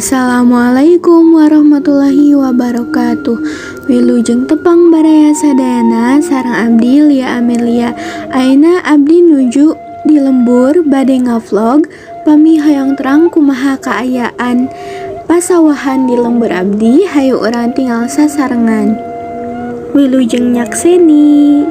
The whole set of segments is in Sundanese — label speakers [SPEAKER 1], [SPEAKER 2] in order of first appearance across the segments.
[SPEAKER 1] Assalamualaikum warahmatullahi wabarakatuh. Wilujeng tepang baraya sadayana sareng abdi, Lia Amelia. Ayeuna abdi nuju di lembur bade ngavlog. Pami hoyong terang kumaha kaayaan pasawahan di lembur abdi, hayu urang tingal sasarengan. Wilujeng nyakseni.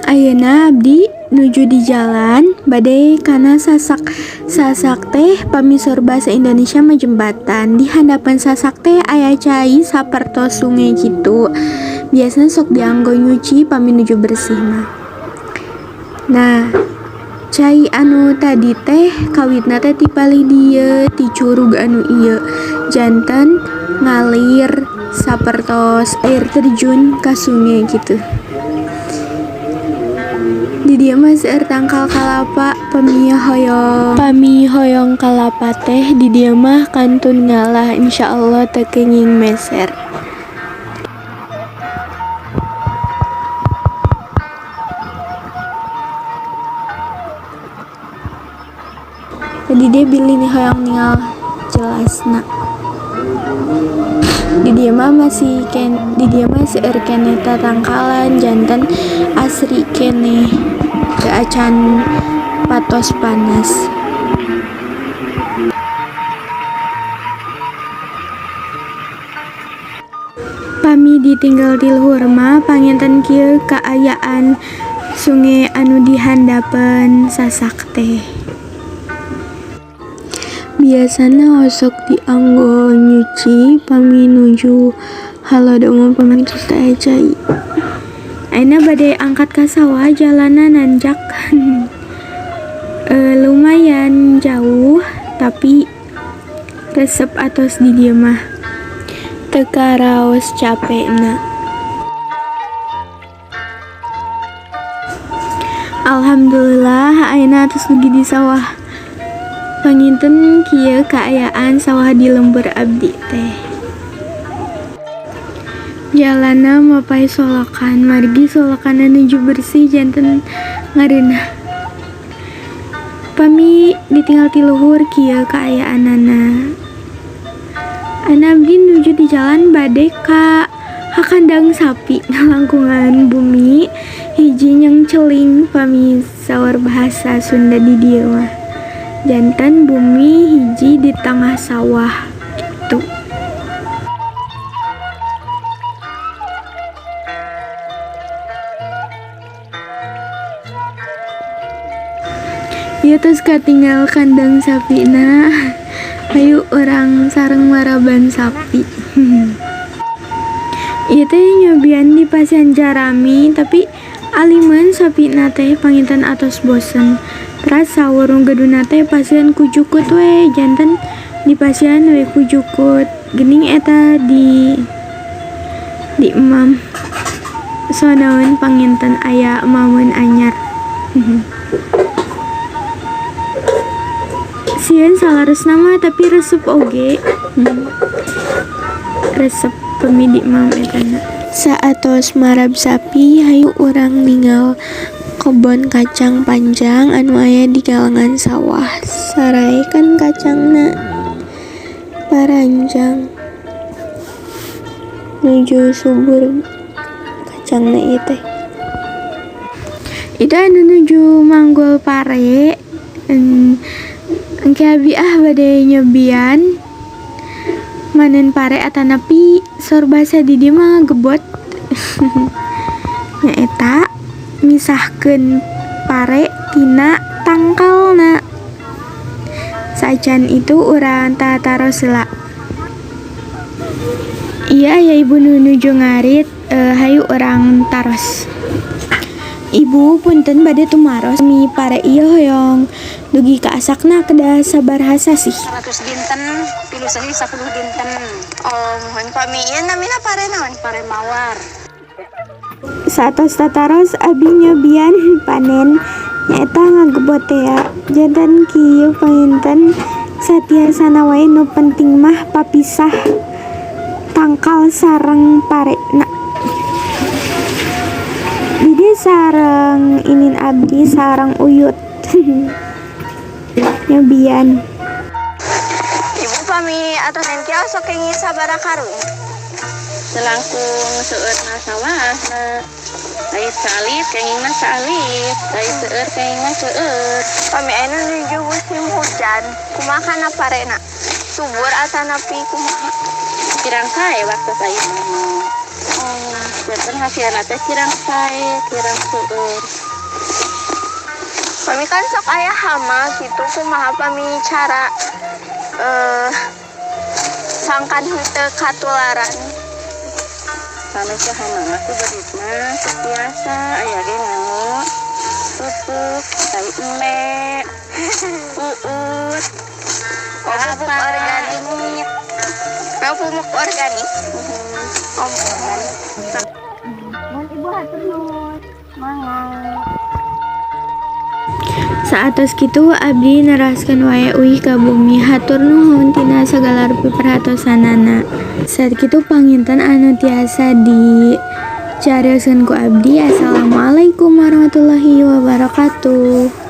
[SPEAKER 1] Ayeuna abdi nuju di jalan bade kana sasak. Sasak teh pami saur bahasa Indonesia mah jembatan. Di handapeun sasak teh aya cai sapertos sungai kitu, biasana sok dianggo nyuci pami nuju bersih mah. Nah, cai anu tadi teh kawitna teh ti palih dieu, ti curug anu ieu, janten ngalir sapertos air terjun ka sungai kitu. Di dieu mah seueur tangkal kalapa. Pami hoyong kalapa teh di dieu mah kantun ngalah, insyaallah teu kenging meser. Di dieu bilih hoyong ningal jelasna. Di dieu mah seueur keneh tatangkalan, janten asri keneh, teu acan patos panas. Pami ditinggal ti luhur mah panginten kieu kaayaan sungai anu di handapeun sasak teh. Biasana osok dianggo nyuci pami nuju halodo mah, pami tos teu aya cai. Ayeuna bade angkat ka sawah, jalanna nanjak, lumayan jauh tapi resep atos di dieu mah, teu karaos capena. Alhamdulillah, ayeuna atos dugi di sawah. Panginten kieu kaayaan sawah di lembur abdi teh. Jalanna mapay solokan, margi solokanna nuju bersih janten ngareunah. Pami ditinggal ti luhur kieu kaayaanana. Ayeuna abdi nuju di jalan bade ka kandang sapi, ngalangkungan bumi hiji nyengceling pami saur bahasa Sunda di dieu mah. Janten bumi hiji di tengah sawah kitu. Ieu tos katinggal kandang sapina. Hayu urang sareng maraban sapi. Ieu teh nyobian di pasihan jarami, tapi alimeun sapina teh, panginten atos bosen. Teras saur nu gaduhna teh pasihan ku jukut we, janten dipasihan we ku jukut. Geuning eta di emam. Sonaeun panginten aya emameun anyar. Sieun salaresna mah, tapi resep oge. Resep pami di emam etana. Saatos marab sapi, hayu urang ningal kebon kacang panjang anu aya di galengan sawah. Sarae kan kacangna paranjang, nuju subur kacangna ieu teh. Itu anu nuju manggul pare. Engke abi ah bade nyobian manen pare atanapi saur bahasa di dieu mah ngagebot. Nyaeta misahkeun pare tina tangkalna. Saacan itu urang tataros heula. Ieu aya ibu nu nuju ngarit, hayu urang taros. Ibu, punten bade tumaros, mi pare ieu hoyong dugi ka asakna kedah sabaraha sasih?
[SPEAKER 2] 100 dinten, 3 sasih 10 dinten.
[SPEAKER 1] Oh, muhun. Pami ieu namina pare naon?
[SPEAKER 2] Pare mawar.
[SPEAKER 1] Saatos tataros, abi nyobian panen, nyaeta ngagebot tea. Janten kieu panginten, satiasana wae nu penting mah papisah tangkal sareng parena. Di dieu sareng inin abdi sareng uyut nyobian.
[SPEAKER 2] Ibu.
[SPEAKER 1] Pami atos kieu sok kenging sabaraha karung?
[SPEAKER 2] Selangkung seueur na sawahna. Ai saalit kengingna saalit, ai seueur kengingna seueur.
[SPEAKER 1] Pami ayeuna nuju musim hujan, kumaha kana parena? Subur atanapi kumaha?
[SPEAKER 2] Kirang sae waktu ayeuna mah.
[SPEAKER 1] Oh.
[SPEAKER 2] Janten hasilna teh kirang sae, kirang seueur.
[SPEAKER 1] Pami kan sok aya hama gitu, kumaha pami cara sangkan henteu katularan?
[SPEAKER 2] Sanes hama mah ku beritna biasa aya ge nganggo pupuk tai embe, uut,
[SPEAKER 1] Oh, pupuk organik. Oh, pupuk organik. Oh.
[SPEAKER 2] Mun Ibu, hatur nuhun. Mangga.
[SPEAKER 1] Saatos kitu abdi neraskeun wae uih ka bumi. Hatur nuhun tina sagala rupi perhatosanana. Sakitu panginten anu tiasa dicarioskeun ku abdi. Assalamualaikum warahmatullahi wabarakatuh.